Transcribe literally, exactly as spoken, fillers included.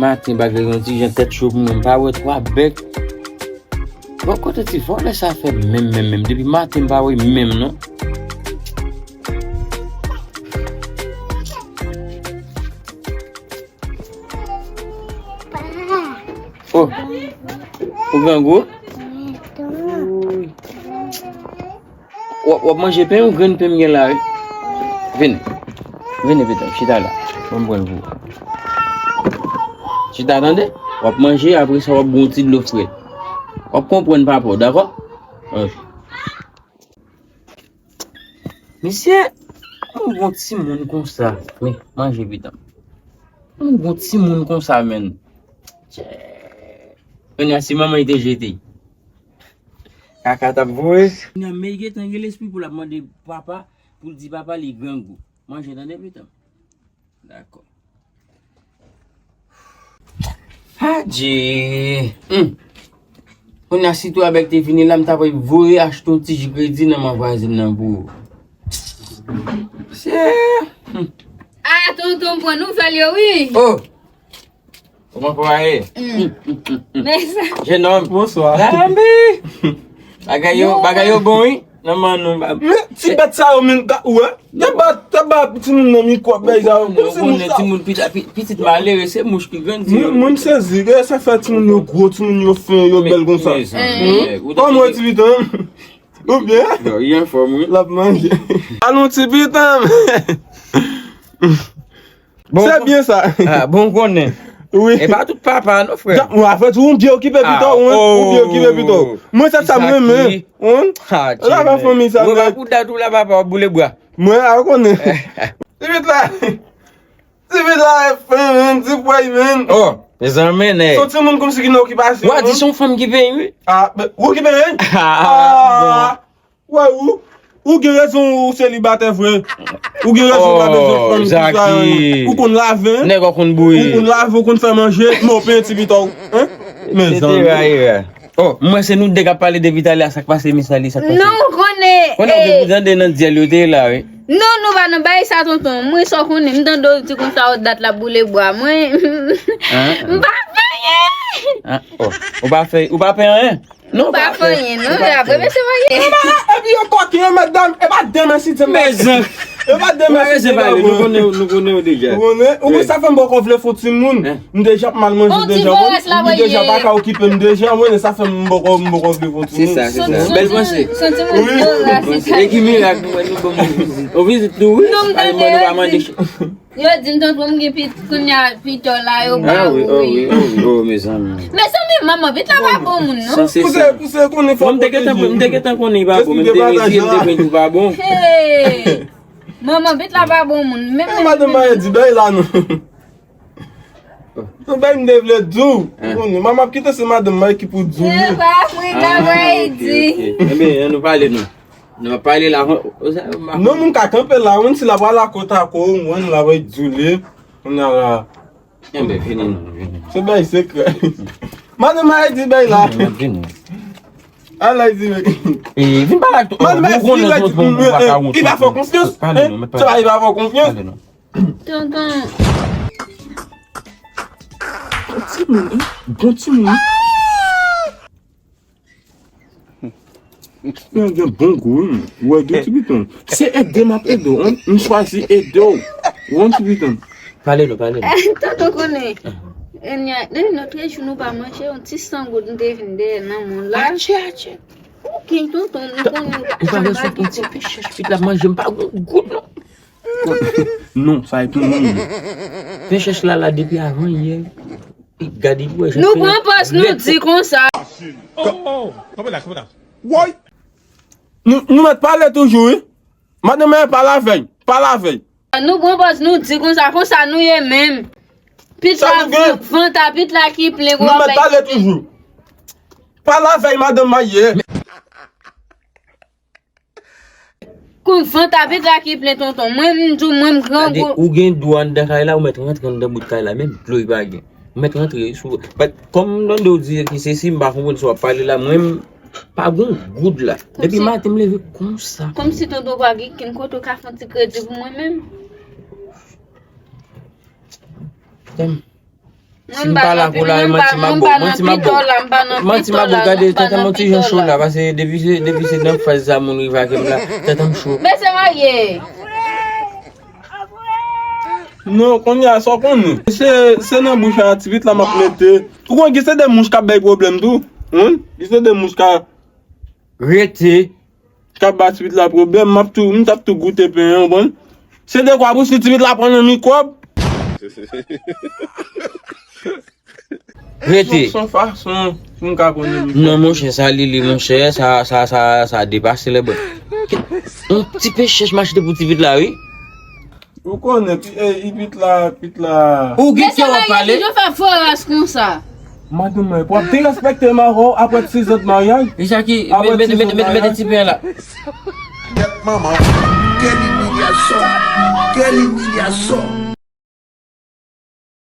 Maten bagay yon ti jan tèt cho pou mwen, m pa wè twa bèk. Bon, kote ti vòlè sa fè menm, menm, menm? Depi maten m pa wè menm non. Oh. Ou grangou? Woy. W ap, w ap manje pen, yon grenn pen m gen la, wi. Vini. Vini, pitit, chita la. Ban m pran l pou ou. Chita, tande? W ap manje, apre sa, w ap bwè yon ti dlo frèt. W ap konprann papa w, dakò? Ok. Mesye, yon bon timoun konsa. Men, manje, pitit. Yon bon timoun konsa, menn. Tchè. Kounye a, si manman li te jete. Kaka t ap voye. Kounye a, men li gentan gen lespri pou l ap mande papa, pou l di papa li grangou. Manje, tande, pitit. Dakò. Adje. Hmm. Kounye a, si twa bèk te vini la, m ta pral voye achte yon ti ji kredi nan men vwazen nan pou ou. Se. Hmm. Ah, tonton, m pran nouvèl yo, wi. Oh! Kòman pou a ye? Hmm. Men sa. Jenòm. Bonswa. Zanmi. Bagay yo, bagay yo bon, wi. Nan men nou, ba. Men ti bèt sa yo, men, ka, ou wè? Te ba, te ba timoun nan mikwo, bay sa yo. Kòmsi mouch sa. Timoun pita-, pi-, pitit malere, se mouch ki grandi yo. Mwen, mwen m sezi, gade sa fè timoun yo gwo, timoun yo fen, yo bèl konsa. Kòman w ye, ti pitit? Ou byen? Yo, li anfòm, wi. L ap manje. Alon, ti pitit. Bon, se byen sa. Ah, bon, konnen. Wi. E pa tout papa, non, frè. Ou a fè tou, ou byen okipe pito, ou, ou byen okipe pito. Mwen, se sa m renmen. Ou la pa fanmi sa, ou pa pou dat ou la, papa, w ap boule bwa. Mwen, a konnen. Ti pitit la. Ti pitit la, fen, menn, ti pway, menn. Oh, mezanmi, nèg. Se yon timoun kòmsi ki nan okipasyon. Ou a di se yon fanm ki peye, wi. Ah, ou ki peye? Ah, bon. Wè, ou, ou gen rezon, ou selibatè vre. Ou gen rezon, ou pa bezwen fanm, tout sa, ou konn lave, nèg ou konn bouyi. Ou konn lave, ou konn fè manje, men ou peye ti pito, hein? Mezanmi. Oh, mwen se nou de k ap pale depi talè a, sa k pase, Miss Alice, sa k pase? Non, ou konnen. Konnen ou te pou tande nan dyèl yo te la, wi. Non, nou pa nan bagay sa, tonton. Mwen sa w konnen, m tande w di konsa, w dat la boule bwa. Mwen, m pa fè anyen. Ah, oh, ou pa fè, ou pa fè anyen? Non, pa fè anyen, non, apre mesye mwen. Epi yo kòken, yo mèt dòmi, e pa demen si Dye vle. Mezan. E pa demen si Dye vle. Nou konnen, nou konnen yo deja. Ou konnen, ou konnen sa fè m poko vle fè yon timoun. M deja ap mal manje deja, m deja pa ka okipe m deja, mwen, sa fè m poko, m poko vle fè yon timoun. Se sa, se sa. Bèl panse. Santi moun yo la, se sa. E ki mirak nou wè nou ban moun vizit. Yon vizit tou, wi. Non, m tande yo di. Yo di m tonton m gen pit, kounye a pito la yo ba ou, wi. Oh, mezanmi. Mezanmi, manman, pit la pa bon moun, non. Pouse, pouse, konnen fò pwoteje. M te gentan konnen li pa bon, men m te rezye, m te konn tou pa bon. Hey! Manman, pit la pa bon moun. Menm madanm Maye di bay la, non. Yon bay m te vle di w. Ou konnen, manman ap kite se madanm Maye ki pou di w li. E pa mwen, bagay li di. Ebyen, ann nou pale, non. Nou ap pale la, non, moun ka kanpe la, moun si l ap pale a kot a kou, moun la va di w li. Kounye a la. Enben, vini non, vini. Se bay sekrè. Madanm Maye di bay la. Vini. Ala di. E, vin pale ak tonton. Madanm Maye di, li pa fè konfyans. Se pa li pa fè konfyans. Tonton. Bon timoun, hein? Bon timoun, hein? Yon gen bon gou, wi. Ou wè, gen ti piton. Se ede m ap ede w, wi. M chwazi ede w. Ou wè, ti piton. Pale nou, pale nou. Tonton konnen. Enya, depi lòt jou nou pa manje, yon ti san goud m te vin dèyè nan moun la. Atchè, atchè. Ou gen tonton, m konnen ou pa manje. Ou pa gen sou ti pen chèch pit la manje, m pa gon goud, non. Non, sa e pou mwen. Pen chèch la la depi avan yè. Gade pou wè jan nou pran pòz, nou di konsa. Oh, oh, kanpe la, kanpe la. Woy! Nou, nou mèt pale toujou, wi. Madanm Maye, pale avè l, pale avè l. Nou pran pòz, nou di konsa, konsa nou ye menm. Pit la vant a pit la ki plen. Nou mèt pale toujou. Pale avè l, madanm Maye. Kou vant a pit la ki plen, tonton. Mwen, m di w, mwen, m grangou. Ou gen dlo anndan kay la, ou mèt rantre anndan bout kay la, menm dlo li pa gen. Ou mèt rantre sou, bat, kòm m tande w di ki se si, m pa konprann sa w ap pale la, mwen, m pa gon goud la. Depi maten, m leve konsa. Kòmsi tonton pa gen kenn kote w ka fè yon ti kredi pou mwen menm. Tann. Si m pa la pou la, manti m ap ba w, manti m ap ba w. Manti m ap ba w, gade, tenten m yon ti jan cho la, paske depi se, depi se nan faz sa moun rive ak m la, tenten m cho. Mesye marye. Non, kounye a, sa w konnen. Se, se nan bouch a, ti pit la m ap mete. Ou konnen ki se de mouch k ap bay pwoblèm tou. Wi, ki se de mouch ka Rete. K ap ba ti pit la pwoblèm, m ap tou, m t ap tou goute pen an, ou konprann? Se dekwa pou si ti pit la pran nan mikwòb. Rete. Se yon fason pou m ka konnen mikwòb. Non, monchè, sa li, li, monchè, sa, sa, sa, sa depase lè bò. Yon ti pen chèch m achte pou ti pit la, wi. Ou konnen, pi, e, i pit la, pit la. Ou gen kè w ap pale? Mesye marye toujou fè fo ras konsa. Madanm mwen, pou ap derespekte m avè w apre sez an de maryaj. E sa ki, mete, mete, mete, mete ti pen la. Kèt manman. Quelle humiliation. Quelle humiliation.